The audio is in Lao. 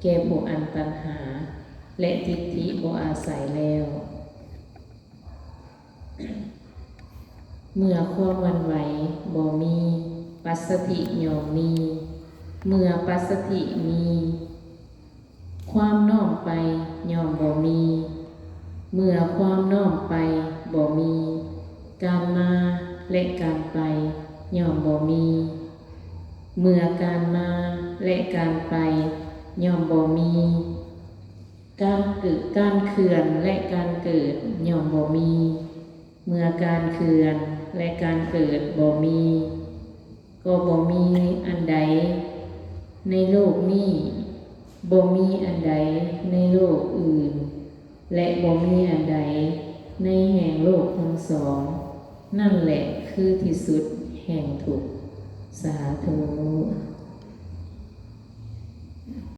ແກ່ຜູ້ອັນຕັນຫາ ແລະ ທິດຖິບໍ່ອາໄສແລ້ວ. ເມື່ອຄວາມຫວັ່ນໄຫວບໍ່ມີ, ປັດສະຖິຍ່ອມມີ. ເມື່ອປັດສະຖິມີ, ຄວາມນ້ອມໄປຍ່ອມບໍ່ມີ. ເມື່ອຄວາມນ້ອມໄປບໍ່ມີ, ການມາ ແລະ ການໄປຍ່ອມບໍ່ມີ. ເມື່ອການມາ ແລະ ການໄປຍ່ອມບໍ່ມີ, ການເກີດ, ການເຄື່ອນ ແລະ ການເກີດຍ່ອມບໍ່ມີ. ເມື່ອການເຄື່ອນ ແລະ ການເກີດບໍ່ມີ, ກໍບໍ່ມີອັນໃດໃນໂລກນີ້, ບໍ່ມີອັນໃດໃນໂລກອື່ນ, ແລະ ບໍ່ມີອັນໃດໃນແຫ່ງໂລກທັງສອງ. ນັ້ນແຫຼະຄືທີ່ສຸດແຫ່ງທຸກ. ສາທຸ.